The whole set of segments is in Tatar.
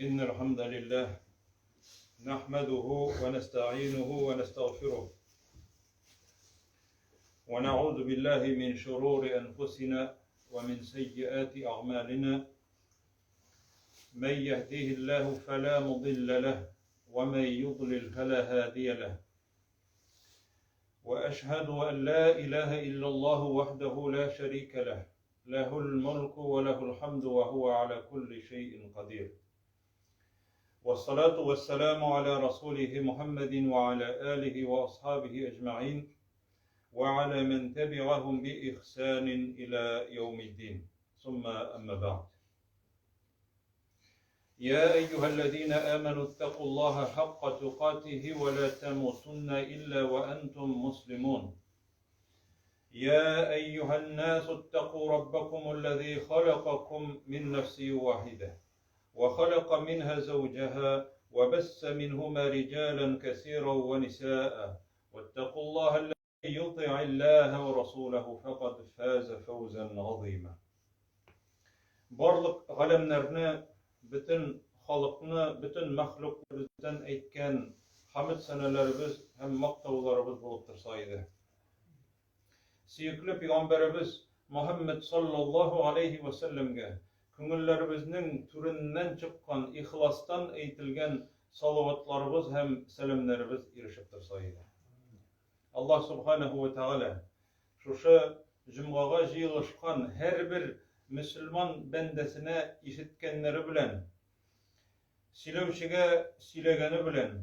إن الحمد لله نحمده ونستعينه ونستغفره ونعوذ بالله من شرور أنفسنا ومن سيئات أعمالنا من يهديه الله فلا مضل له ومن يضلل فلا هادي له وأشهد أن لا إله إلا الله وحده لا شريك له له الملك وله الحمد وهو على كل شيء قدير والصلاة والسلام على رسوله محمد وعلى آله وأصحابه أجمعين وعلى من تبعهم بإحسان إلى يوم الدين ثم أما بعد يا أيها الذين آمنوا اتقوا الله حق تقاته ولا تموتن إلا وأنتم مسلمون يا أيها الناس اتقوا ربكم الذي خلقكم من نفس واحدة وخلق منها زوجها وبس منهما رجالا كثيرا ونساء واتقوا الله الذي يطع الله ورسوله فقد فاز فوزا عظيما Барлык галәмнәрне, бөтен халыкны, бөтен мәхлукны әйткән хәмд сәнәләребез һәм мактауларыбыз булып торса иде. Сөекле пәйгамбәребез Мөхәммәд саллаллаһу алейхи ва сәлләмгә күңелләребезнең түреннән чыккан, ихластан әйтелгән салаватларыбыз һәм сәламнәребез ирешеп торса иде. Аллаһ субханаһу ва тааля шушы җомгага җыелышкан һәрбер мөселман бәндәсенә ишеткәннәре белән, сөйләүчегә сөйләгәне белән,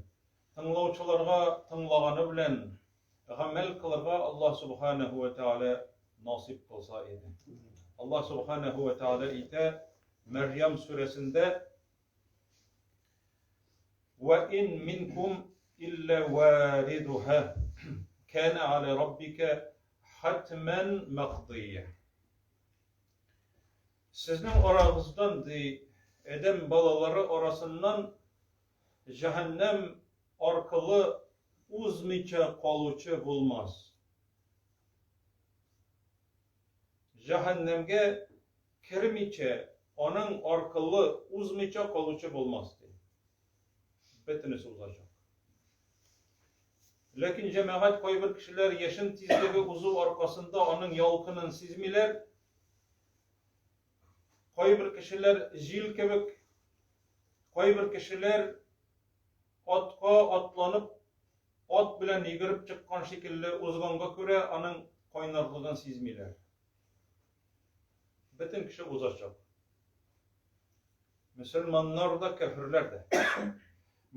тыңлаучыларга тыңлаганы белән гамәл кылырга Аллаһ субханаһу ва тааля насыйп кылса иде. Аллаһ субханаһу ва тааля әйтә Мәрьям сүрәсендә Ва ин минкум илля варидуха кана аля раббика хатман мaqдия. Сезнең арагыздан ди, адәм балалары арасыннан җәһәннәм аркылы узмыйча калучы булмас. Җәһәннәмгә кермичә, аның аркылы узмыйча калучы булмас, ди. Бөтенесе узачак. Ләкин җәмәгать кайбер кешеләр яшен тизлеге узу аркасында аның ялкынын сизмиләр. Кайбер кешеләр җил кебек, кайбер кешеләр атка атланып, ат белән йөгереп чыккан шикелле узганга күрә аның кайнарлыгын сизмиләр. Бөтен кеше узачак. Мөселманнар да, кәферләр дә.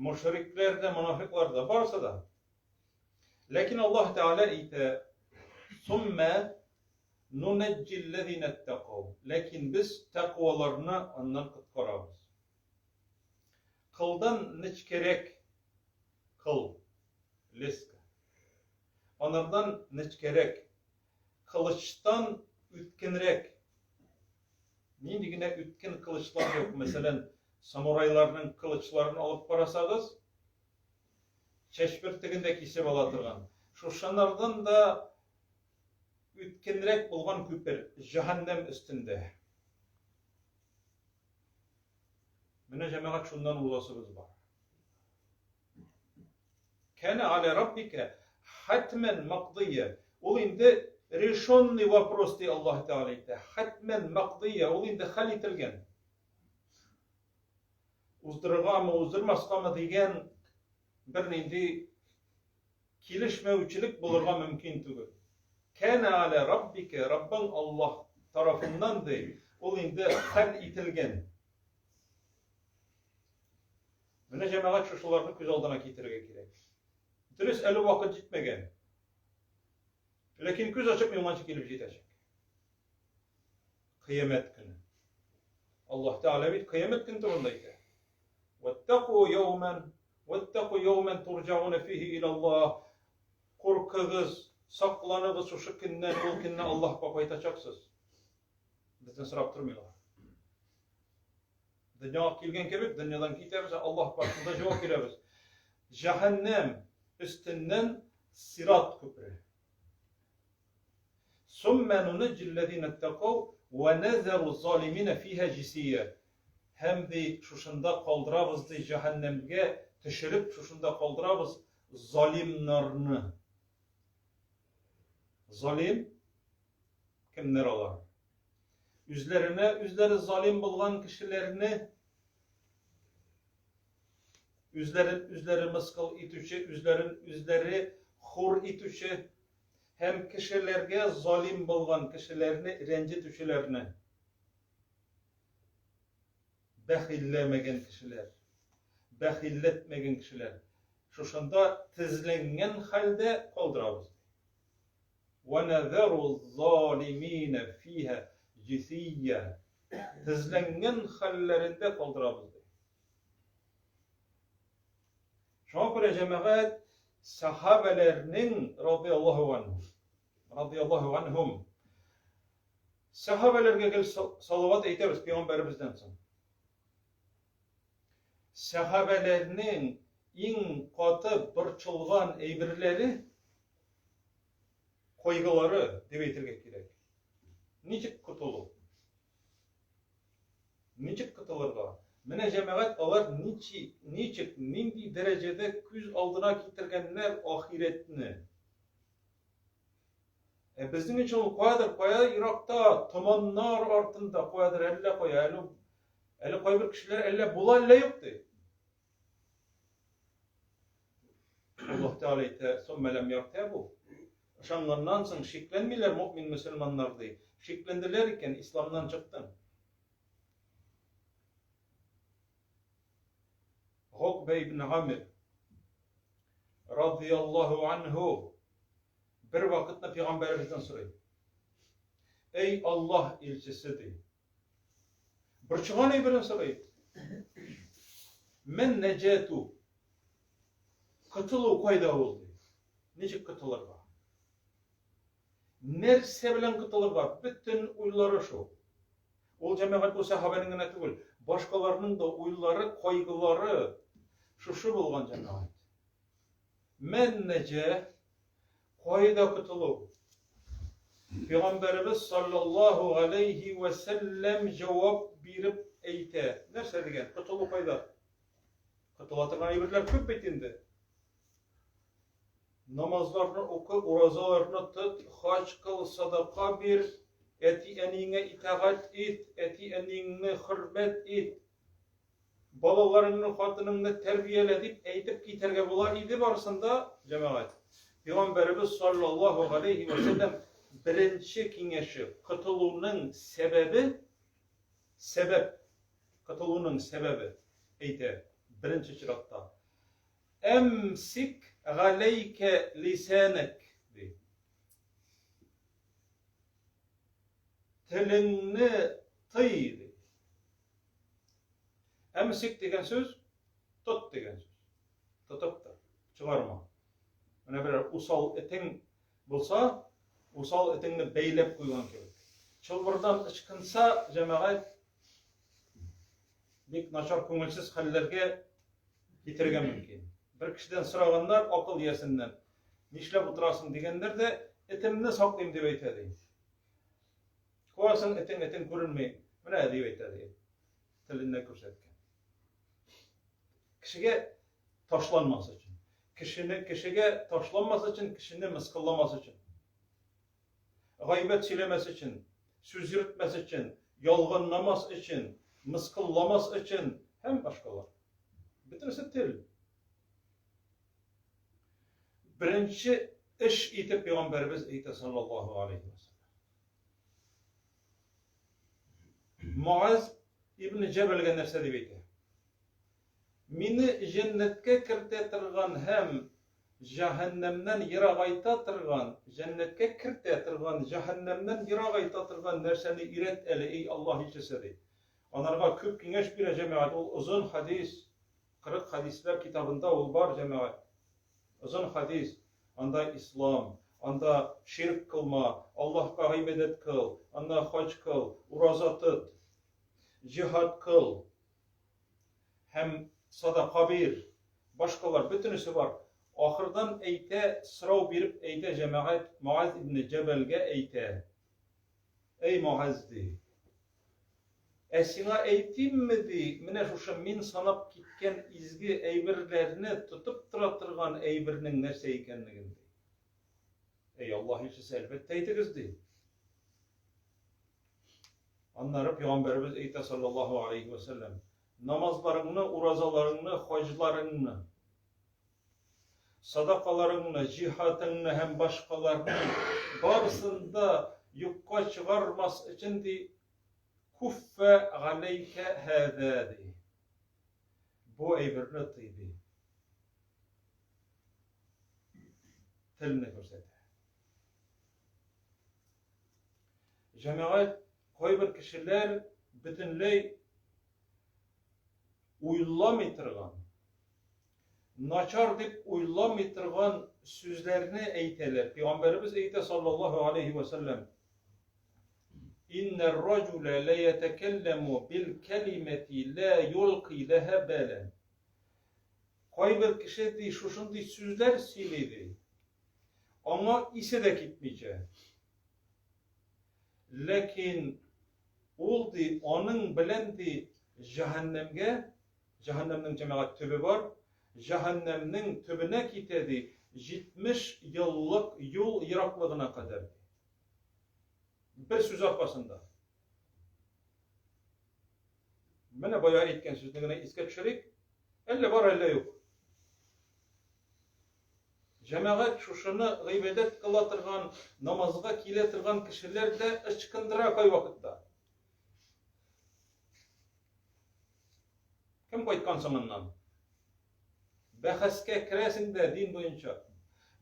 Мушрикләр дә, монафиклар да, барысы да. Ләкин Аллаһ Тәгалә әйтә: "Сумма нунәҗҗилләзина иттакау". Ләкин без тәкъваларны аннан коткарабыз. Кылдан нечкәрәк кыл, леска. Анардан нечкәрәк кылычтан үткенрәк. Нинди генә үткен кылычлар юк. Мәсәлән, самурайларның кылычларын алып карасагыз, чәч бөртеген дә кисеп ала торган. Шушынардан да үткенрәк булган күпер җәһәннәм өстендә. Менә җәмәгать шуннан узасыбыз бар. Кәнә аля раббика хәтмән мақдия. Ул инде решенный вопрос ди Аллаһ Тәгалә әйтә. Хәтмән мақдия, ул инде хәл ителгән. Уздырыргамы, уздырмаскамы дигән бернинди килешмәүчелек булырга мөмкин түгел. Кәнә аля раббика, Раббың Аллаһ тарафыннан ди, ул инде хәл ителгән. Менә җәмәгать шушыларны күз алдына китерергә кирәк. Дөрес, әле вакыт җитмәгән. Ләкин күз ачып йомганчы килеп җитәчәк. Кыямәт көне. Аллаһ Тәгалә бит кыямәт көне турында әйтә. Ваттаку яуман, ваттаку яуман турҗауна фихи ила Аллаһ. Куркыгыз, сакланыгыз шушы көннән, ул көнне Аллаһка кайтачаксыз. Бездән сорап тормыйлар. Дөньяга килгән кебек, дөньядан китәбез, Аллаһ каршында җавап бирәбез. Җәһәннәм өстеннән сират күпере. Сумма нунҗилләзина тәкау ва назару залимина фиха җисия. Һәм ди, шушында калдырабыз ди, җәһәннәмгә төшереп шушында калдырабыз залимнарны. Залим кемнәр алар? Үзләренә үзләре залим булган кешеләрне үзләрен үзләре мыскыл итүче, үзләрен үзләре хур итүче һәм кешеләргә залим булган кешеләрне рәнҗетүчеләрне. Бәхилләмәгән кешеләр, бәхилләтмәгән кешеләр шушында тезләнгән хәлдә калдырабыз. Вә нәзәру залимина фиһа җисия. Тезләнгән хәлләрендә калдырабыз. Шуңа күрә җәмәгать сахабәләрнең радиаллаһу анһу, радиаллаһу анһум Сәхабәләргә гел салават әйтәбез пәйгамбәребездән соң. Сәхабәләрнең иң каты борчылган әйберләре кайгылары дип әйтергә кирәк. Ничек котылу? Ничек котылырга? Менә җәмәгать алар ничек, ничек, нинди дәрәҗәдә күз алдына китергәннәр ахирәтне. Ә безнең өчен ул каядыр, кая еракта, томаннар артында, каядыр әллә кая, әле әле кайбер кешеләр әллә була, әллә юк ди. Аллаһ Тәгалә әйтә, сумма ләм яртабу. Ышанганнан соң шикләнмиләр мөмин мөселманнар ди. Шикләнделәр икән, исламнан чыктың. Гокбә ибн Амир радияллаһу анһу бер вакытны пәйгамбәребездән сорый. Эй Аллаһ илчесе ди. Борчыган әйберен сорый. Мен нәҗәту. Котылу кайда ул ди. Ничек котылырга? Нәрсә белән котылырга? Бөтен уйлары шул. Ул җәмәгать бу сәхабәнең генә түгел, башкаларның да уйлары, кайгылары шушы булган җәмәгать. Мән нәҗә, кайда котылу? Пәйгамбәребез саллаллаһу алейхи вә сәлләм җавап биреп әйтә. Нәрсә дигән? Котылу кайда? Котыла торган әйберләр күп бит инде. Намазларны укы, уразаларны тот, хаҗ кыл, садака бир, әти-әниеңә итагать ит, әти-әниеңне хөрмәт ит, балаларыңны, хатыныңны тәрбиялә дип әйтеп китәргә була иде барысын да, җәмәгать. Пәйгамбәребез саллаллаһу галәйһи вә сәлләм беренче киңәше, котылуның сәбәбе, сәбәп, котылуның сәбәбе әйтә беренче чиратта. Әмсик галәйкә лисәнәк, ди. Телеңне тый, ди. Әмсик дигән сүз тот дигән сүз. Тотып тор, чыгарма. Менә берәр усал этең булса, усал этеңне бәйләп куйган кебек. Чылбырдан ычкынса, җәмәгать бик начар күңелсез хәлләргә китерергә мөмкин. Бер кешедән сораганнар, акыл иясеннән, нишләп утырасың дигәннәр дә, этемне саклыйм дип әйтә ди. Куасың этең, этең күренми. Менә дип әйтә ди. Теленнән күрсәткән. Кешегә ташланмас өчен. Кешене кешегә ташланмас өчен, кешене мыскылламас өчен. Гайбәт сөйләмәс өчен, сүз йөртмәс өчен, ялганламас өчен, мыскылламас өчен һәм башкалар. Бөтенесе тел. Беренче эш итеп пәйгамбәребез әйтә саллаллаһу алейхи ва саллям. Муаз ибн Җәбәлгә нәрсә дип әйтә? Мине җәннәткә кертә торган һәм җәһәннәмнән ерагайта торган, җәннәткә кертә торган, җәһәннәмнән ерагайта торган нәрсәне өйрәт әле, эй Аллаһ илчесе, ди. Анарга күп киңәш бирә җәмәгать. Ул озын хәдис, 40 хәдисләр китабында ул бар, җәмәгать. Озын хәдис. Анда ислам, анда ширк кылма, Аллаһка гыйбадәт кыл, анда хаҗ кыл, ураза тот, җиһад кыл, һәм садака бир, башкалар, бөтенесе бар. Ахырдан әйтә, сорау биреп әйтә җәмәгать, Муаз ибн Җәбәлгә әйтә. Әй Муаз ди. Ә сиңа әйтимме, ди, менә шушы мин санап киткән изге әйберләрне тотып тора торган әйбернең нәрсә икәнлеген, ди. Әй, Аллаһ илчесе, әлбәттә әйтегез, ди. Аннары пәйгамбәребез әйтә саллаллаһу алейхи ва сәлләм, намазларыңны, уразаларыңны, хаҗларыңны, садакаларыңны, җиһадыңны һәм башкаларны барысын да юкка чыгармас өчен ди, куффә галәйкә һәдә ди. Бу әйберне тый ди. Телне күрсәтә. Җәмәгать кайбер кешеләр бөтенләй уйламый торган, начар дип уйламый торган сүзләрне әйтәләр. Пәйгамбәребез әйтә саллаллаһу алейхи ва саллям: Инна р-раҗула ла ятакалламу бил калимати ла юлқи лаһа балан. Кайбер кеше ди шушындый сүзләр сөйли ди. Аңа исе дә китмичә. Ләкин ул ди аның белән ди җәһәннәмгә, җәһәннәмнең җәмәгать төбе бар, җәһәннәмнең төбенә китә ди 70 еллык юл ераклыгына кадәр ди. Бер сүз аркасында. Менә бая әйткән сүзне генә искә төшерик. Әллә бар, әллә юк. Җәмәгать шушыны гыйбадәт кыла торган, намазга килә торган кешеләр дә ычкындыра кайвакытта. Кем кайткан соңыннан? Бәхәскә керәсең дә дин буенча.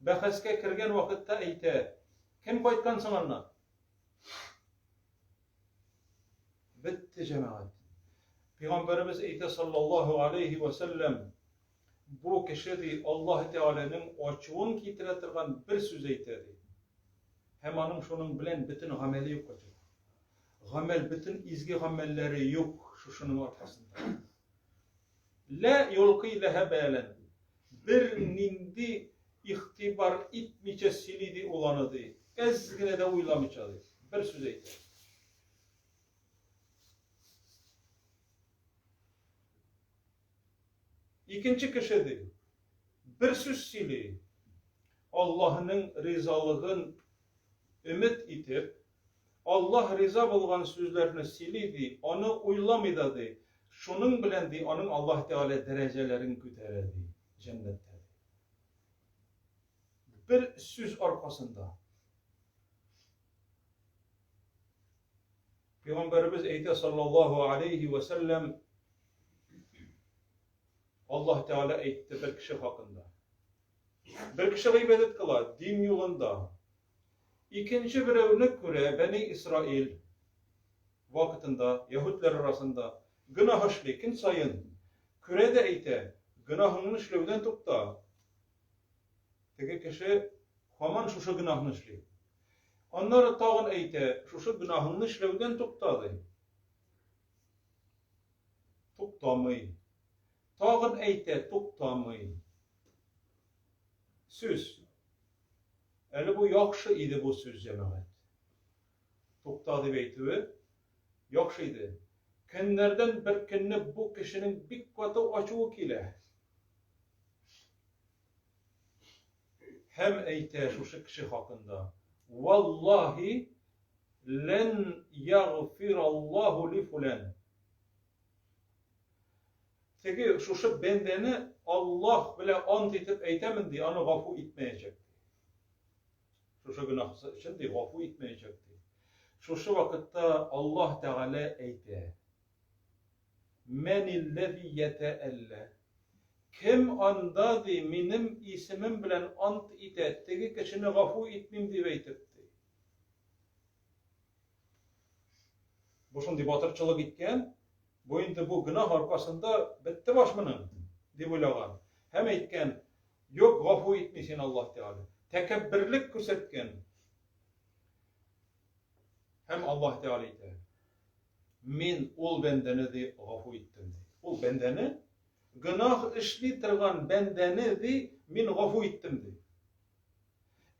Бәхәскә кергән вакытта әйтә, кем кайткан соң аннан? Бетте җәмәгать. Пәйгамбәребез әйтә саллаллаһу алейхи ва сәлләм, бу кеше ди Аллаһ Тәгаләнең ачуын китерә торган бер сүз әйтә ди. Һәм аның шуның белән бөтен гамәле юкка чыга. Гамәл, бөтен изге гамәлләре юк шушының аркасында. Лә юлкый ләһә бәлән. Бер нинди игътибар итмичә сөйли ди ул аны ди. Әз генә дә уйламыйча ди. Бер сүз әйтә. Икенче кеше ди, бер сүз сөйли, Аллаһның ризалыгын өмет итеп, Аллаһ риза булган сүзләрне сөйли ди, аны уйламый да ди. Шуның белән ди, аның Аллаһ Тәгалә дәрәҗәләрен күтәрә ди, җәннәттә ди. Бер сүз аркасында. Пәйгамбәребез әйтә саллаллаһу алейхи ва сәлләм, Аллаһ Тәгалә әйтте бер кеше хакында. Бер кеше гыйбадәт кыла дин юлында. Икенче берәүне күрә Бәни Исраил вакытында, яһүдләр арасында гөнаһ эшли көн саен. Күрә дә әйтә, гөнаһыңны эшләүдән тукта. Теге кеше һаман шушы гөнаһны эшли. Аннары тагын әйтә, шушы гөнаһыңны эшләүдән тукта, ди. Туктамый. Тагын әйтә, туктамый. Сүз. Әле бу яхшы иде бу сүз, җәмәгать. Тукта дип әйтүе яхшы иде. Көннәрдән бер көнне бу кешенең бик каты ачуы килә. Һәм әйтә шушы кеше хакында: Валлаһи лән ягъфираллаһу ли фулан. Теге шушы бәндәне Аллаһ белән ант итеп әйтәмен ди, аны гафу итмәячәк ди. Шушы гөнаһысы өчен ди, гафу итмәячәк ди. Шушы вакытта Аллаһ Тәгалә әйтә: Мәнилләзи ятәәллә. Кем анда ди, минем исемем белән ант итә, теге кешене гафу итмим дип әйтеп ди. Бу шундый батырчылык иткән, бу инде бу гөнаһ аркасында бетте баш моның, дип уйлаган. Һәм әйткән, юк, гафу итми син Аллаһ Тәгалә. Тәкәбберлек күрсәткән. Һәм Аллаһ Тәгалә әйтә, мин ул бәндәне ди гафу иттем ди. Ул бәндәне гөнаһ эшли торган бәндәне ди мин гафу иттем ди.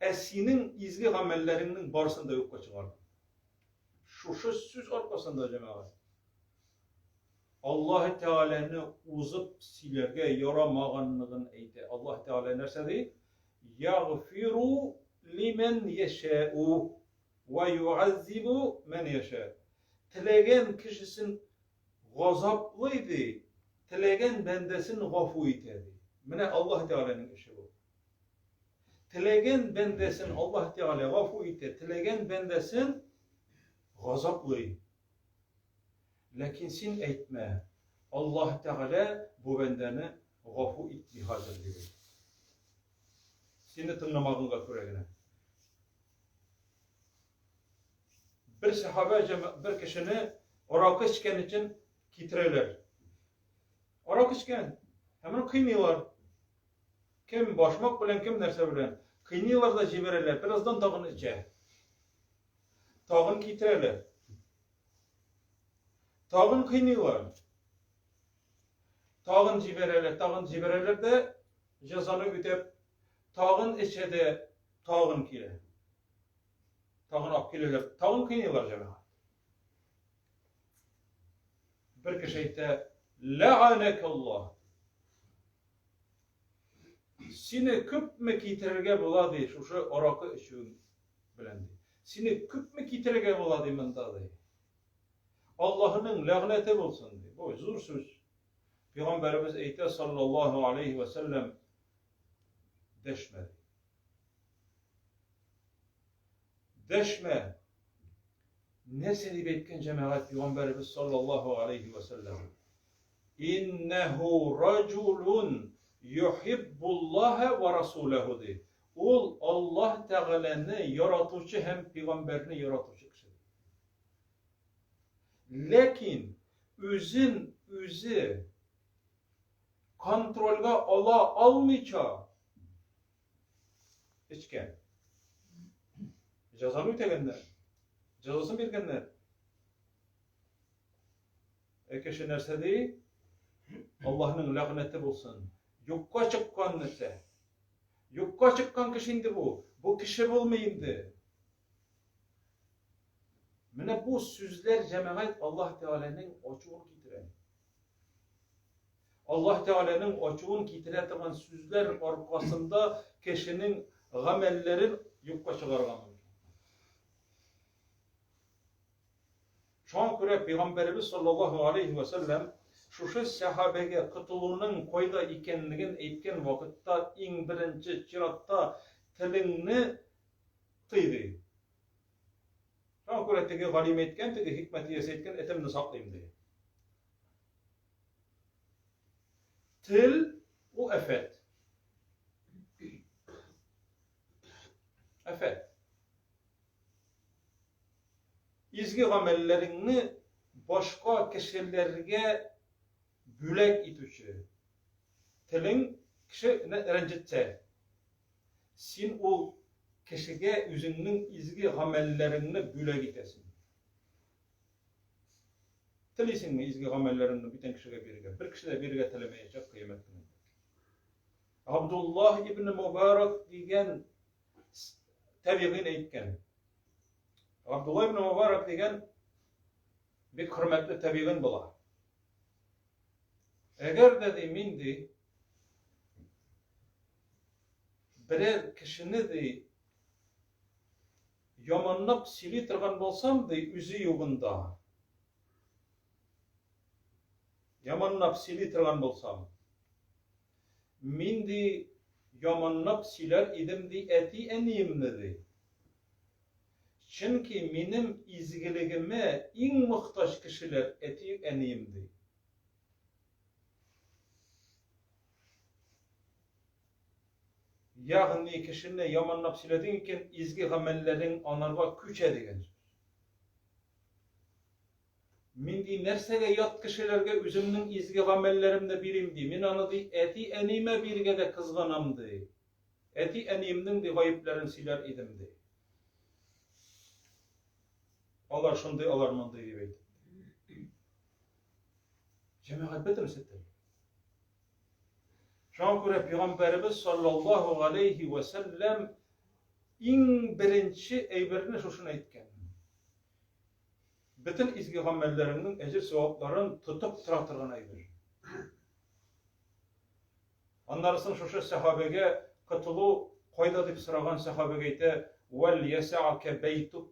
Ә синең изге гамәлләреңнең барысын да юкка чыгардым. Шушы сүз аркасында, җәмәгать. Аллаһ Тәгаләне узып сөйләргә ярамаганлыгын әйтә. Аллаһ Тәгалә нәрсә ди? Ягъфиру лимән яшәу ва юаззибу мән яшә. Теләгән кешесен газаплый ди, теләгән бәндәсен гафу итә ди. Менә Аллаһ Тәгаләнең эше бу. Теләгән бәндәсен Аллаһ Тәгалә гафу итә, теләгән бәндәсен газаплый. Ләкин син әйтмә, Аллаһ Тәгалә бу бәндәне гафу итми хәзер, дип әйт. Сине тыңламаганга күрә генә. Бер сахаба бер кешене аракы эчкән өчен китерәләр. Аракы эчкән. Һәм аны кыйныйлар. Кем башмак белән, кем нәрсә белән. Кыйныйлар да җибәрәләр. Бераздан тагын эчә. Тагын китерәләр. Тагын кыйныйлар. Тагын җибәрәләр, тагын җибәрәләр дә, җәзаны үтәп, тагын эчә дә, тагын килә. Тагын алып киләләр, тагын кыйныйлар җәмәгать. Бер кеше әйтә, Ләгъәнәкаллаһ. Сине күпме китерергә була ди, шушы аракы эчүең белән ди. Сине күпме китерергә була ди монда ди. Аллаһының ләгънәте булсын ди. Бу зур сүз. Пәйгамбәребез әйтә саллаллаһу алейхи ва сәлләм дәшмә. Дәшмә. Нәрсә дип әйткән җәмәгать пәйгамбәребез саллаллаһу алейхи ва сәлләм? Иннәһу раҗулун юхиббуллаһа ва расуләһу ди. Ул Аллаһ Тәгаләне яратучы һәм пәйгамбәрне яратучы кеше. Ләкин үзен үзе контрольгә ала алмыйча эчкән. Җәзаны үтәгәннәр. Җәзасын биргәннәр. Ә кеше нәрсә ди? Аллаһның ләгънәте булсын. Юкка чыккан нәрсә. Юкка чыккан кеше инде бу. Бу кеше булмый инде. Менә бу сүзләр җәмәгать Аллаһ Тәгаләнең ачуын китерә. Аллаһ Тәгаләнең ачуын китерә торган сүзләр аркасында кешенең гамәлләрен юкка чыгарырга мөмкин. Шуңа күрә Пәйгамбәребез саллаллаһу алейһи вә сәлләм шушы сәхабәгә котылуның кайда икәнлеген әйткән вакытта иң беренче чиратта телеңне тый ди. Шуңа күрә теге галим әйткән, теге хикмәт иясе әйткән, этемне саклыйм ди. Тел ул афәт. Афәт. Изге гамәлләреңне башка кешеләргә бүләк итүче. Телең кешене рәнҗетсә, син ул кешегә үзеңнең изге гамәлләреңне бүләк итәсең. Телисеңме изге гамәлләреңне бүтән кешегә бирергә? Бер кеше дә бирергә теләмәячәк кыямәт көнендә. Абдуллаһ ибн Мубарак дигән табигыйн әйткән. Абдулла ибн Мубарак дигән бик хөрмәтле табигын була. Әгәр дә ди мин ди берәр кешене ди яманлап сөйли торган булсам ди үзе югында яманлап сөйли торган булсам Мин, ди, яманлап сөйләр идем, ди, әти-әниемне, ди. Чөнки минем изгелегемә иң мохтаҗ кешеләр әти-әнием, ди. Ягъни кешене яманлап сөйләдең икән, изге гамәлләрең анарга күчә дигән сүз. Мин, ди, нәрсәгә ят кешеләргә үземнең изге гамәлләремне бирим, ди. Мин аны, ди, әти-әниемә бирергә дә кызганам, ди. Әти-әниемнең, ди, гаепләрен сөйләр идем, ди. Алар шундый, алар мондый, дип әйтеп. Җәмәгать бөтенесе тел. Шуңа күрә пәйгамбәребез саллаллаһу алейхи ва сәлләм иң беренче әйберне шушыны әйткән. Бөтен изге гамәлләреңнең әҗер-савапларын тотып тора торган әйбер. Аннары соң шушы сәхабәгә котылу кайда дип сораган сәхабәгә әйтә, "Вәл яса'ка бәйтук".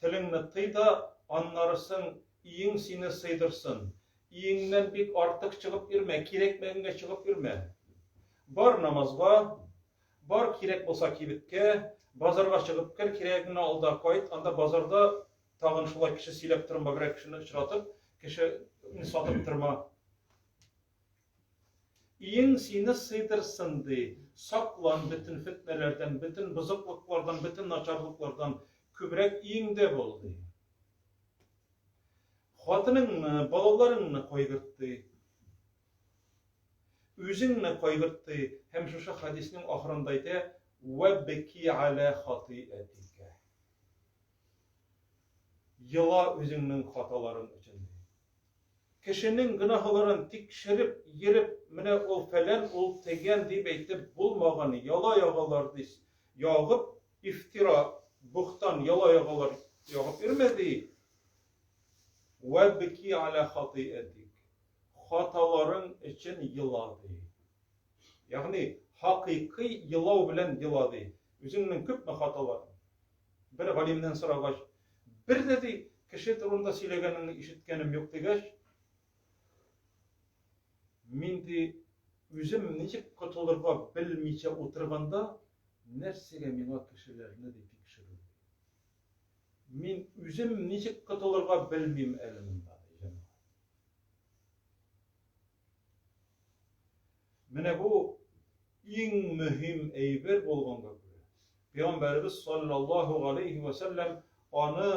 Телеңне тый да, аннары соң иең сине сыйдырсын. Иеңнән бик артык чыгып йөрмә, кирәкмәгәнгә чыгып йөрмә. Бар намазга, бар кирәк булса кибеткә, базарга чыгып кер, кирәгеңне ал да кайт. Анда базарда тагын шулай кеше сөйләп торма, берәр кешене очратып, кешене сатып торма. Иең сине сыйдырсын, ди. Саклан бөтен фетнәләрдән, бөтен бозыклыклардан, бөтен начарлыклардан. Күбрәк иеңдә бул, ди. Хатыныңны, балаларыңны кайгырт, ди. Үзеңне кайгырт, ди. Һәм шушы хәдиснең ахырында әйтә, Вәбки аля хатиәтикә. Ела үзеңнең хаталарың өчен, ди. Кешенең гөнаһларын тикшереп йөреп, менә ул фәлән, ул тегән дип әйтеп булмаган яла ягалар ди, ягып, ифтира, бухтан, яла ягалар ягып йөрмә ди. Вәбки аля хатиәтик. Хаталарың өчен ела ди. Ягъни хакыйкый елау белән ела ди. Үзеңнең күпме хаталарың. Бер галимнән сорагач, бер дә ди, кеше турында сөйләгәнеңне ишеткәнем юк дигәч, мин ди, үзем ничек котылырга белмичә утырганда, нәрсәгә миңа кешеләрне ди тикшерү? Мин үзем ничек котылырга белмим әле монда, ди җәмәгать. Менә бу иң мөһим әйбер булганга күрә, Пәйгамбәребез саллаллаһу галәйһи вә сәлләм аны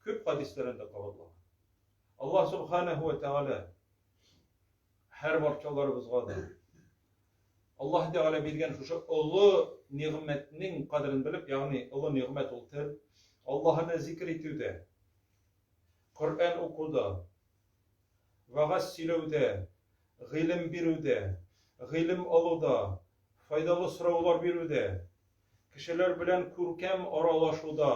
күп хәдисләрендә кабатлаган. Аллаһ субханаһу ва тәгалә һәр барчаларыбызга да Аллаһ Тәгалә биргән шушы олы нигъмәтнең кадерен белеп, ягъни олы нигъмәт ул тел, Аллаһны зикр итүдә, Коръән укуда, вәгазь сөйләүдә, гыйлем бирүдә, гыйлем алуда, файдалы сораулар бирүдә, кешеләр белән күркәм аралашуда,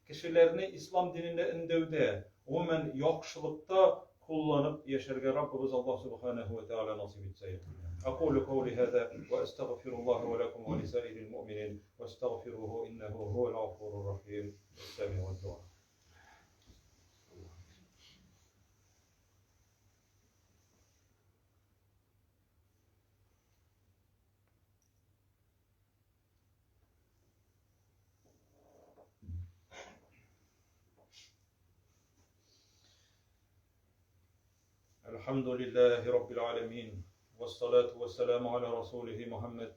кешеләрне ислам диненә өндәүдә, гомумән, яхшылыкта кулланып яшәргә Раббыбыз Аллаһ Субханәһү вә Тәгалә насыйп итсә. Акулю каули һаза ва әстәгъфируллаһа ва ләкум ва лисаирил муъминин вәстәгъфируһу иннәһу һуәл гафурур рахим. Әс-сәми'уд дуа. الحمد لله رب العالمين والصلاة والسلام على رسوله محمد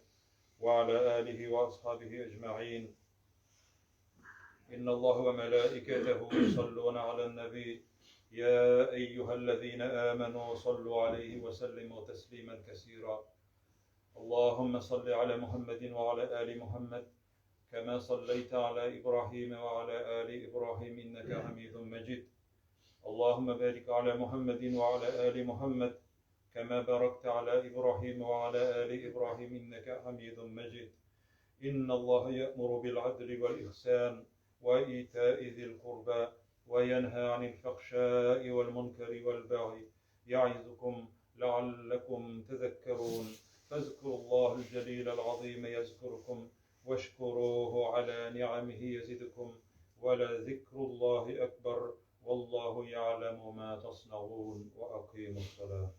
وعلى آله وأصحابه أجمعين إن الله وملائكته يصلون على النبي يا أيها الذين آمنوا صلوا عليه وسلموا تسليما كثيرا اللهم صل على محمد وعلى آل محمد كما صليت على إبراهيم وعلى آل إبراهيم إنك حميد مجيد اللهم بارك على محمد وعلى آل محمد كما باركت على إبراهيم وعلى آل إبراهيم إنك حميد مجيد إن الله يأمر بالعدل والإحسان وإيتاء ذي القربى وينهى عن الفحشاء والمنكر والبغي يعظكم لعلكم تذكرون فاذكروا الله الجليل العظيم يذكركم واشكروه على نعمه يزدكم ولذكر الله أكبر والله يعلم ما تصنعون وأقيموا الصلاة.